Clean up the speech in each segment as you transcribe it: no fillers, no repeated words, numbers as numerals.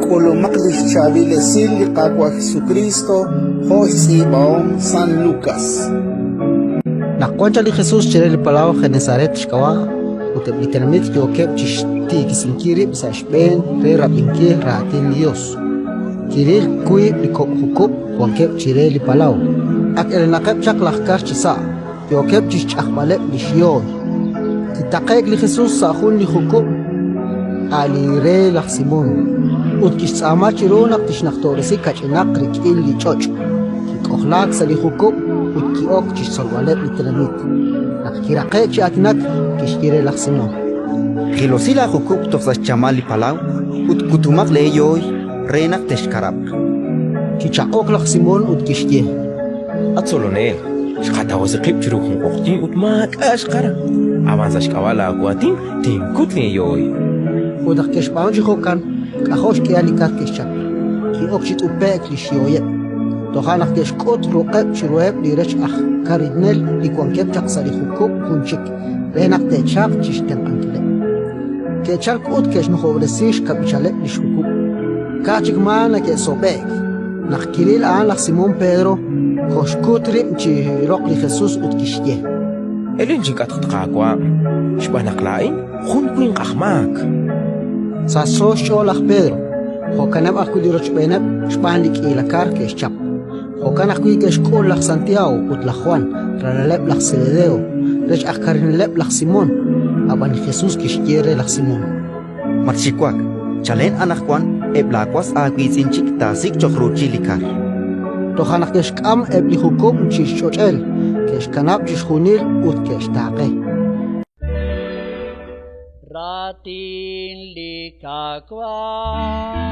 K'ulumaq li xchaab'il esil li Qaawa' Jesukriist jo' xtz'iib'ahom San Lukas. Naq wan chaq li Jesus chire li palaw Genesaret xk'ab'a', ut eb' li tenamit yookeb' chi xtiikisinkil rib' sa' xb'een re rab'inkil raatin li Yos, kiril wiib' li kok' jukub' wankeb' chire li palaw. Ak elenaqeb' chaq laj kar chisa', yookeb' chi xch'ajb'aleb' li xyooy. Kitaqe'k li Jesus sa' jun li jukub', a' li re laj Simón, ut kixtz'aama chiru naq tixnajtob'resi kach'inaq rik'in li ch'och'. Kik'ojlaak sa' li jukub' ut ki'ok chi xtzolb'aleb' li tenamit. Naq kiraqe'k chi aatinak, kixye re laj Simón: Jilosi laajukub' toj sa' xchamal li palaw ut kutumaq leeyooy re naq texkarab'q. Kichaq'ok laj Simón ut kixye: At Tzolonel, xqatawasi qib' chiru jun q'oqyink ut maak'a' xqara, ab'an sa' xk'ab'a' laawaatin tinkut linyooy. Ut naq ke'xb'aanu chi jo'kan, k'ajo' xk'ihal li kar ke'xchap, ki'ok chi t'upe'k li xyooyeb'. Toja' naq ke'xk'ut ruq'eb' chiruheb' li rech aj karinel li wankeb' chaq sa' li jukub' jun chik, re naq te'chalq chi xtenq'ankileb'. Ke'chalk ut ke'xnujob'resi xkab'ichaleb' li xjukub'. Ka'aj chik maa neke'sob'e'k. Naq kiril a'an laj Simón Pedro, koxkut rib' chi roq li Jesus ut kixye: Elen chink'atq, at Qaawa', xb'aan naq laa'in jun winq aj maak. Sachso xch'ool laj Pedro, jo'kaneb' ajwi' li rochb'eeneb' xb'aan li k'iila kar ke'xchap. Jo'kan ajwi' ke'xk'ul laj Santiago ut laj Jwan, ralaleb' laj Sebedeo, rech aj karineleb' laj Simón. Ab'an li Jesus kixye re laj Simón: Matxiwak, chalen anaqwan eb' laawas aawiitz'in chik taasik' cho'q ruuchil li kar. Toja' naq ke'xk'am eb' li jukub' chi xch'och'el, ke'xkanab' chixjunil ut ke'xtaaqe. Raatin li Qaawa'.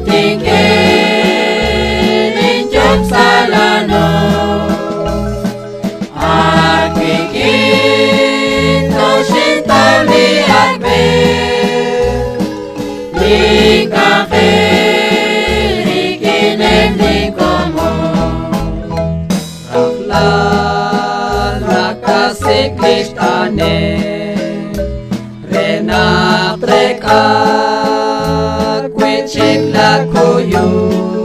Tink'e linyok sa' laanoq. Ak wik'in toxintaw li ak' b'e, link'anjel rik'ineb' linkomon. Rajlal nakasik' li xt'ane' re naq trek'a wi'chik la kuyum.